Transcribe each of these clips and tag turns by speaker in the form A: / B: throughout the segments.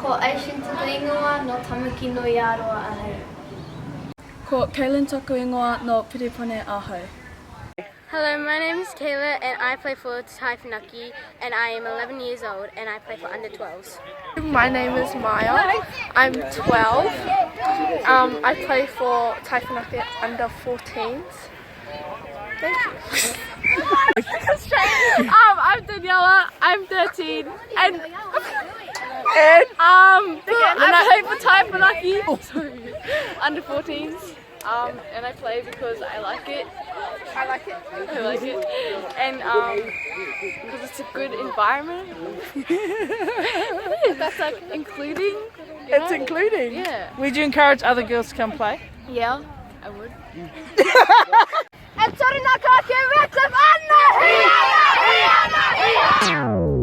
A: Ko Aishin taku ingoa, no Tamaki nui a Roa ahau.
B: Ko Kaylin taku ingoa, no Piripone ahau.
C: Hello, my name is Taylor and I play for Tai Whanake and I am 11 years old and I play for under 12s.
D: My name is Maya, I'm 12. I play for Tai Whanake under 14s. Thank you.
E: I'm Daniela, I'm 13 and I play for Tai Whanake. Sorry, under 14s. And I play because I like it.
D: I like it.
E: I like it. And because it's a good environment. That's like including. You
F: It's
E: know?
F: including.
E: Yeah.
F: Would you encourage other girls to come play?
E: Yeah, I would.
C: E toru nā kā ke Redcliffe ana! Hiana! Hiana! Hiana!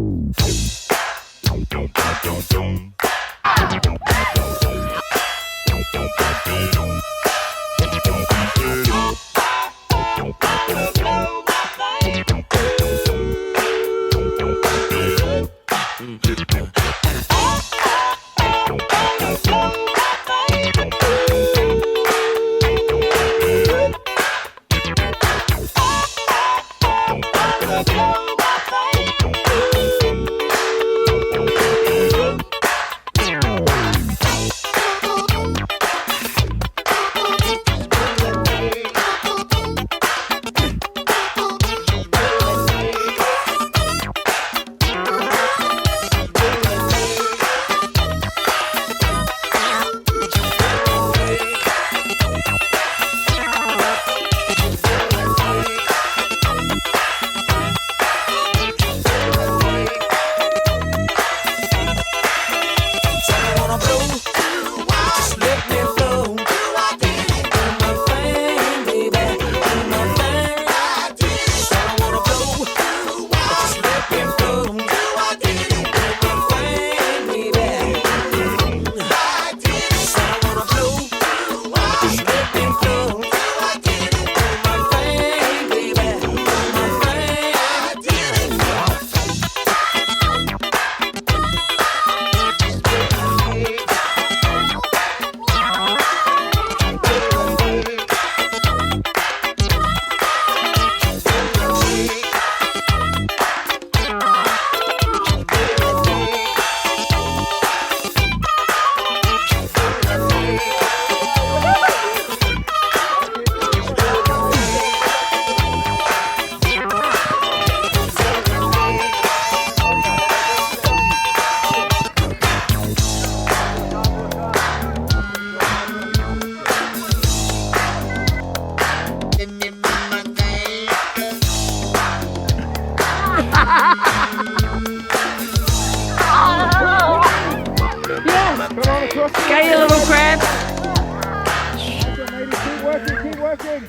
F: Get your little crab.
G: Keep working, keep working.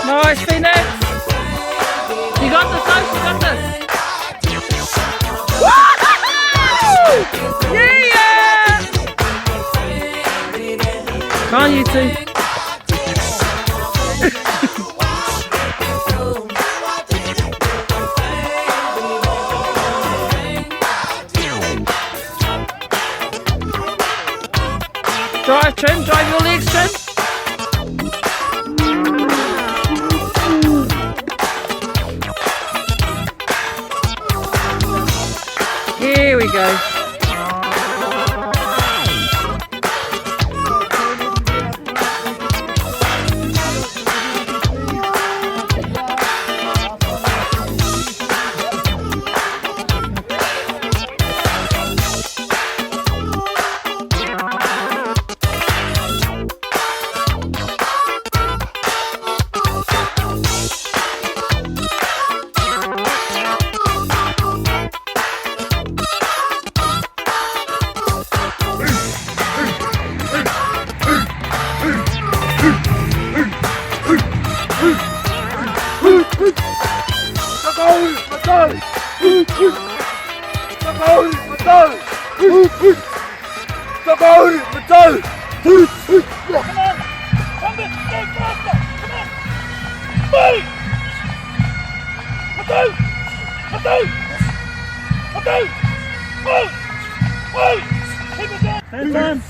F: Nice, Phoenix. You got this, Osh, you got this. Woo! Yeah! Come on, you two. Drive, Trin. Drive your legs, Trin. Here we go.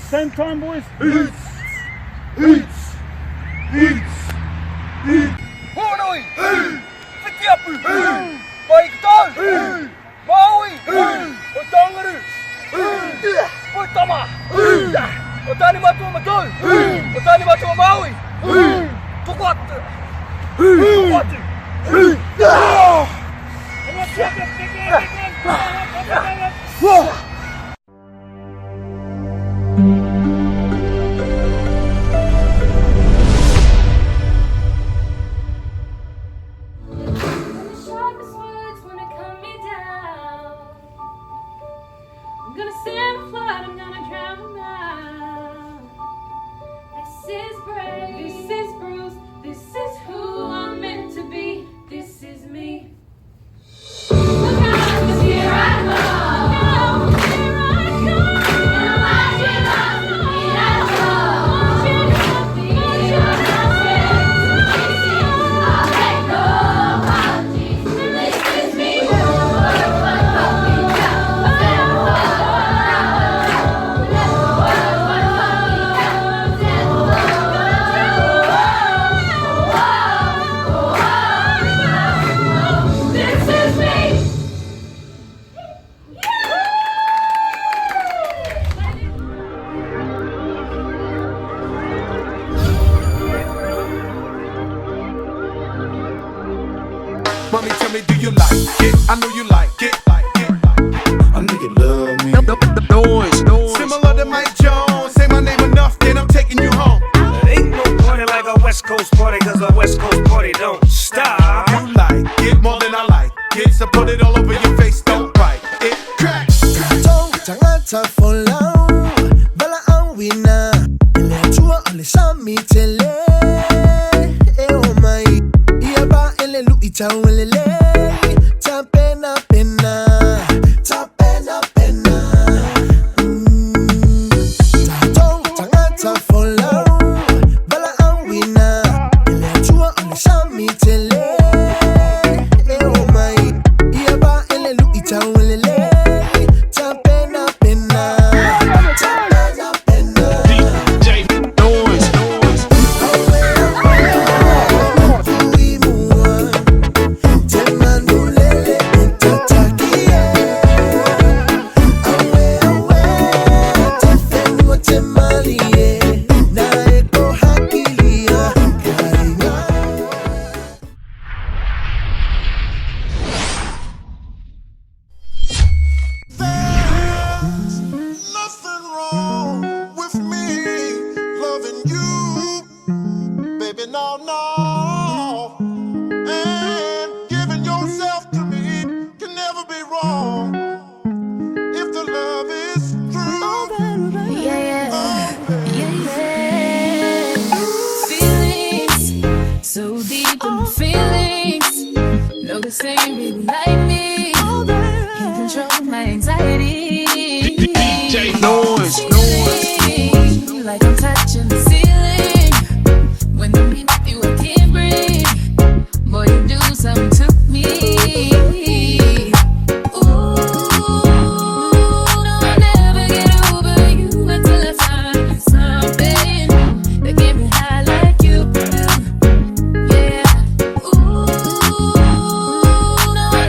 F: Same time, boys.
G: Hōnui! Whitiapu! Maikatau! Maui! O Tangaru! O Tama! O Tani Matua Matau! O Tani Matua Maui! Toko atu! Toko atu!
A: The sharpest words wanna cut me down. I'm gonna send a flood, I'm gonna drown them out. This is brave, this is bruised, this is who I'm meant to be, this is me. Look out, 'cause here I come. Here I come. And I should not be at all. Want you to be I make no apologies. This is me. This is me.
H: Mommy, tell me, do you like it? I know you like it. Like it.
I: A nigga love me.
H: Noise, noise. Similar to Mike Jones. Say my name enough, then I'm taking you home.
J: Ain't no party like a West Coast party, cause a West Coast party don't stop.
H: You like it more than I like it, so put it all over your face, don't bite it. Crack.
F: DJ Noise, noise.
H: There's nothing wrong with me loving you, baby. No, no. And giving yourself to me can never be wrong if the love is true.
A: Yeah, yeah, yeah. Feelings so deep in my feelings. No, this ain't really like me. Can't control my anxiety.
F: DJ Noise, noise.
A: Feeling like I'm touching the ceiling. When I'm with you, I can't breathe. Boy, you do something to me. Ooh, no, I'll never get over you until I find something that get me high like you do. Yeah. Ooh, no, I'll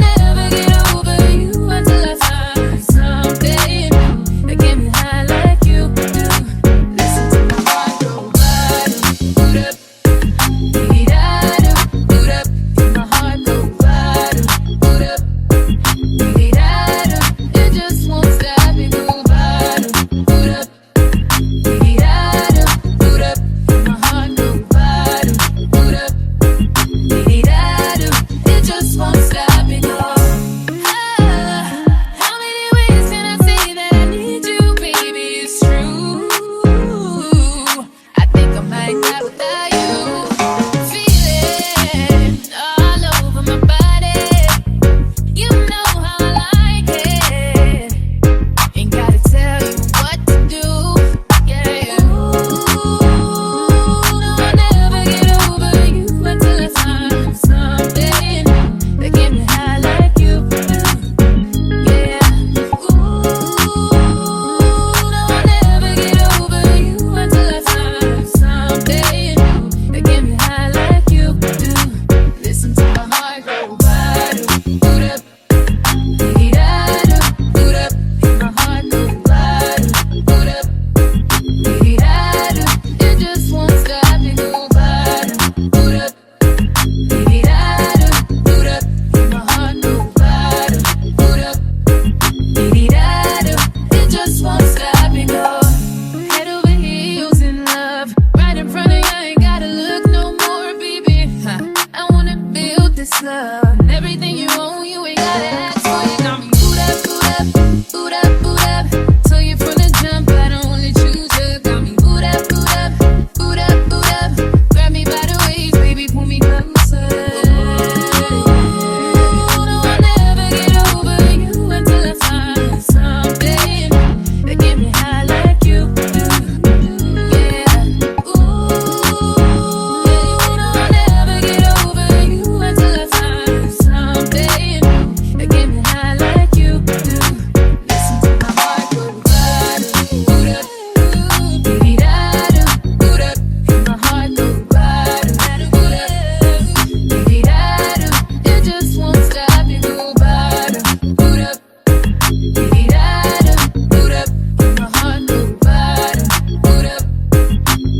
A: this love. And everything you own, you ain't gotta ask for. You got me boot up, boot up, boot up, boot up. Tell you from the jump, I don't only choose you. Got me boot up, boot up, boot up, boot up. Grab me by the waist, baby, pull me closer. Ooh, no, I'll never get over you until I find something that get me high like you do. Yeah. Ooh, no, I'll never get over you until I find something that get me high like you do. Listen to my heart go boot up, baby, da-do, boot up. My heart go boot up, baby, da-do. It just won't stop. You go boot up, baby, da-do, boot up. My heart go boot up,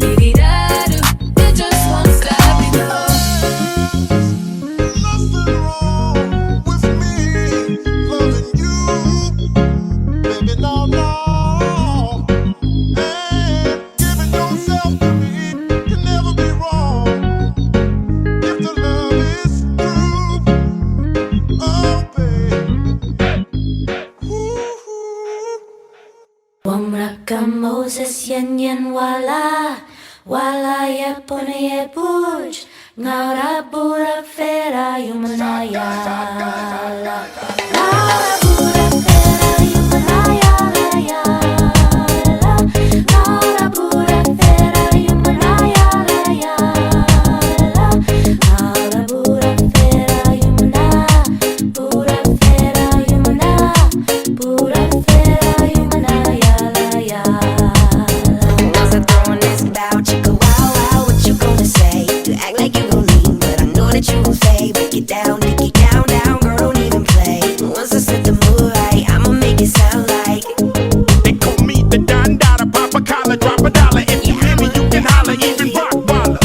A: baby, da-do. It just won't stop. You go.
H: Nothing wrong with me loving you, baby. No, no. And giving yourself to me can never be wrong if the love is true. Oh, babe. Ooh.
K: Wamraka Moses yen yen wala wala ye pone ye buj ngaura bura fera yumanaya la. Ngaura bura fera yumanaya la ya la. Ngaura bura fera yumanaya la ya la. Ngaura bura fera yumana bura fera yumana bura fera yumanaya la ya la.
L: Once I throw this bow, chicka wow wow, what you gonna say? You act like you gon' leave, but I know that you gon' say, break it down, break it down, down, girl, don't even play. Once I set the mood right, I'ma make it sound like.
H: They call me the Don Dada, pop a collar, drop a dollar. If you hear me, you can holler, even rock waller.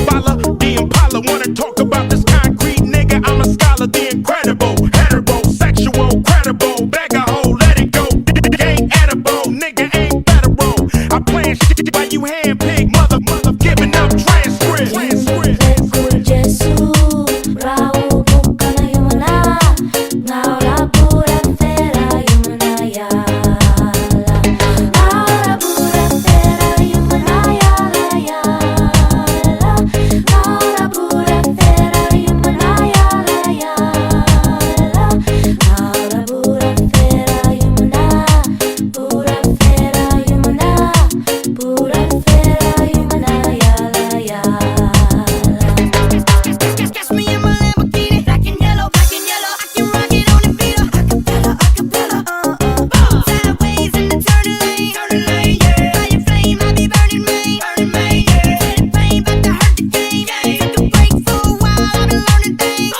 H: Follow the Impala, wanna talk about this concrete nigga? I'm a scholar, the incredible, heterosexual, credible, bag a hole, let it go. Ain't edible, nigga ain't federal. I plan shit by you handpicked, mother, mother, giving up transcript.
K: Jesu, rau bukana yumana, ngaura bura fera yumana ya la. Ngaura bura fera yumana ya la ya la. Ngaura bura fera yumana ya la ya la. Ngaura bura fera yumana, bura fera yumana, bura fera yumana ya la ya la.
L: Catch me in my Lamborghini, black and yellow, I can rock it on the beat, acapella, acapella, Sideways in the turning lane, yeah. Fire flame, I be burning man, yeah. Feel the pain, but to hurt the game. Took a break for a while, I been learning things.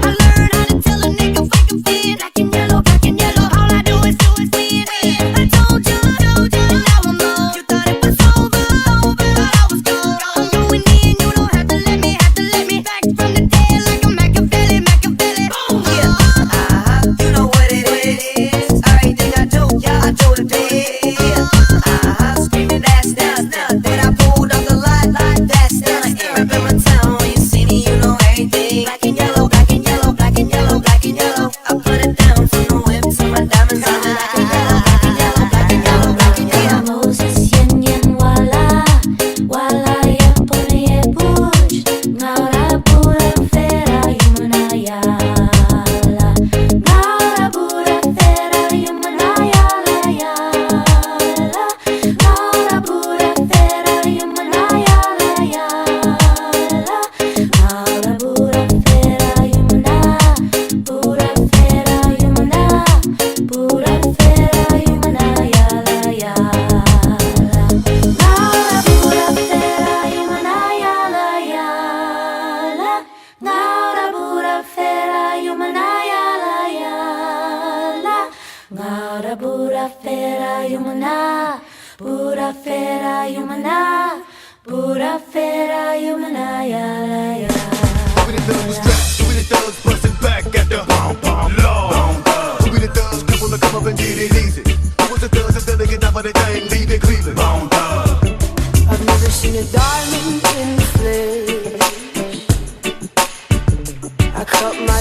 L: I learned how to tell a nigga fake a fin. Black and yellow, all I do is win. I told you, now I'm on. You thought it was over, but I was gone. I'm going in, you don't have to let me, back from the dead like I'm Machiavelli, Machiavelli. Yeah,
M: you know what it is. Everything I do, yeah, I do it big. Screaming that's nothing. When I pulled up the lot, that's nothing. Reppin' my town, when you see me, you know everything. Black and yellow, black and yellow, black and yellow, black and yellow. I put it down from the whip to my diamonds. I'm black and yellow, black and yellow, black and yellow, black and yellow.
K: Moses yen yen wala wala ye pone ye buj ngaura bura fera yumana ya la. Ngaura bura fera yumana ya la ya la. Ngaura bura fera yumana ya la ya la. Ngaura bura fera yumana bura fera yumana bura fera yumana ya la ya la. Ngaura bura fera yumana ya la ya la. Ngaura bura fera yumana ya la ya la. Ngaura bura fera yumana, bura fera yumana, bura fera yumana ya la ya.
H: We the thugs strapped, we the thugs bustin' back at the bomb bomb law. We the thugs people to come up and get it easy. Who was the thugs that they get down for the thing, leave it Cleveland. Bomb
N: I've never seen a diamond in the flesh. I cut my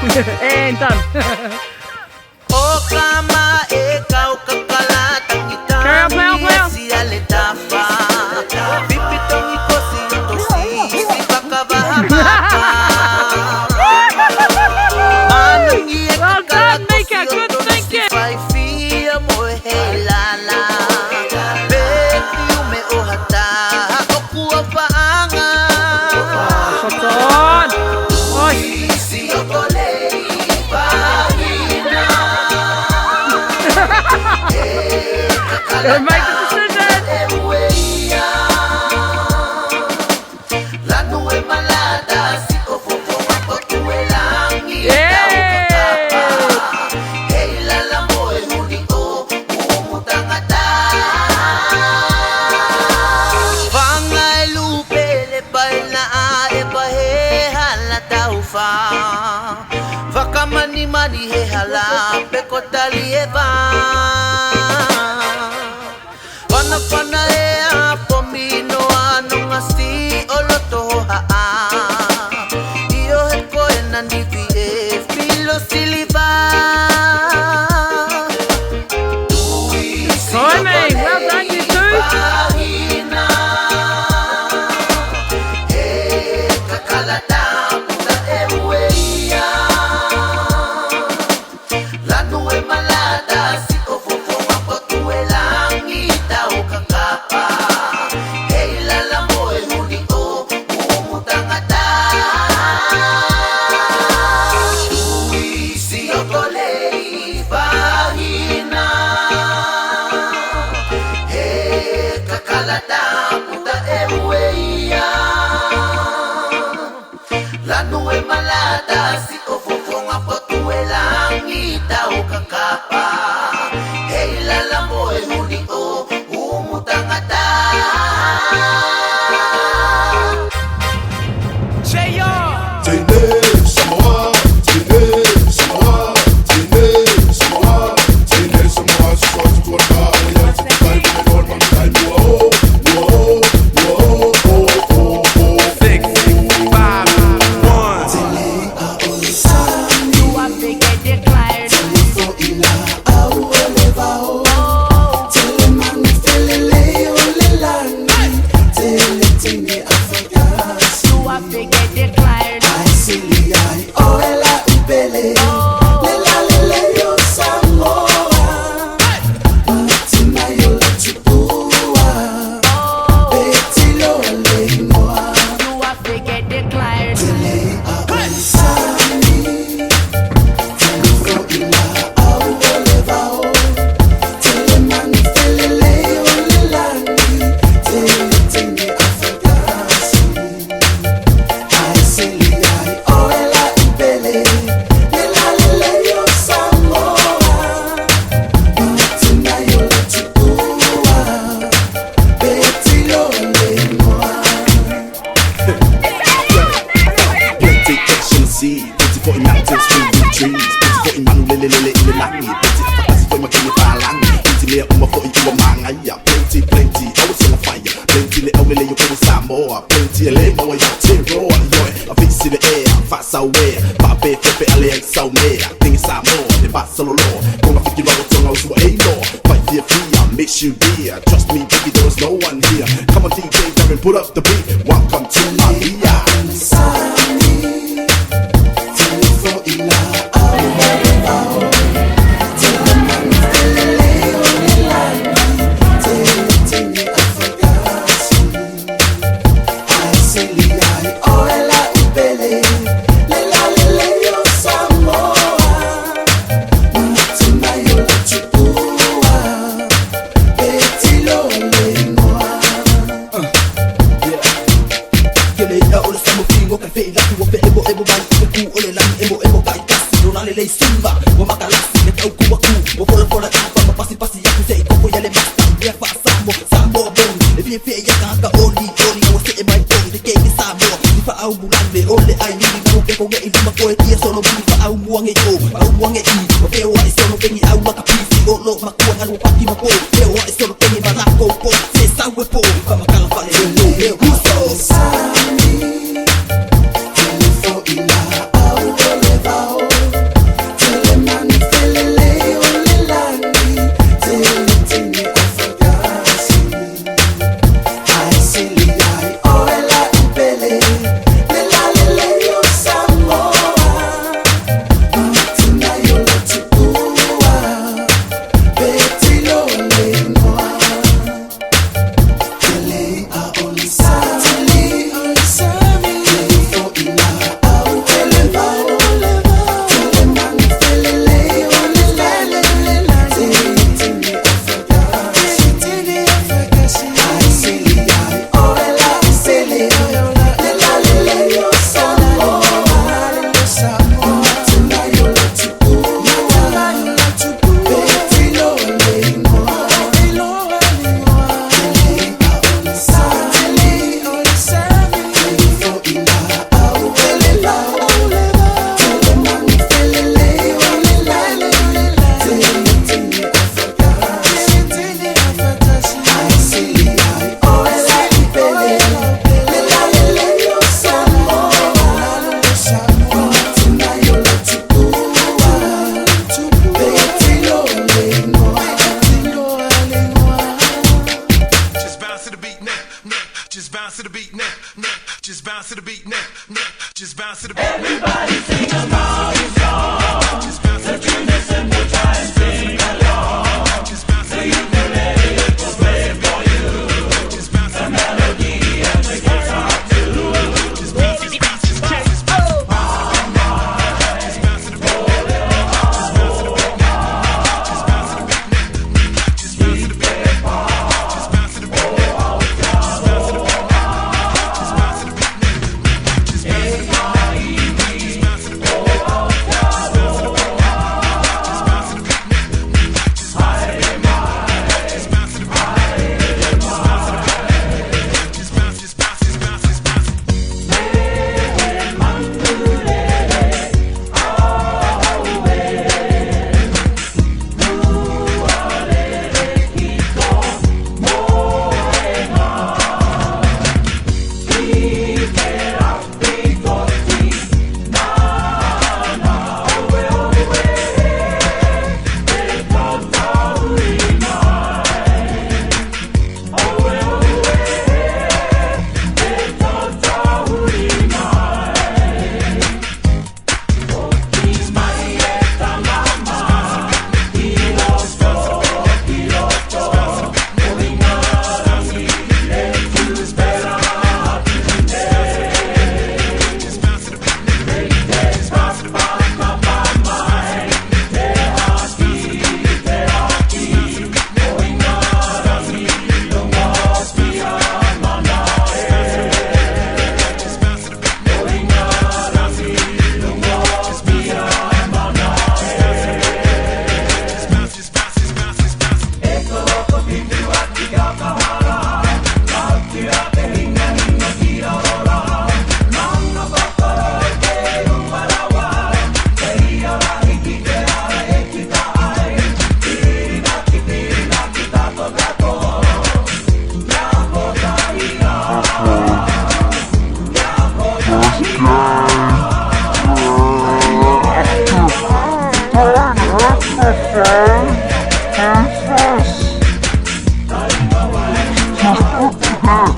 F: And done. Carry on, play on, play on. Well done, Mika. Good thinking. Shots on. Nice. Gotta make the decision. Yeah. Timing, well done you two.
H: Trust me, baby, there is no one here. Come on, DJ Darren, put up the beat. Welcome to my VR.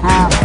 H: Ha.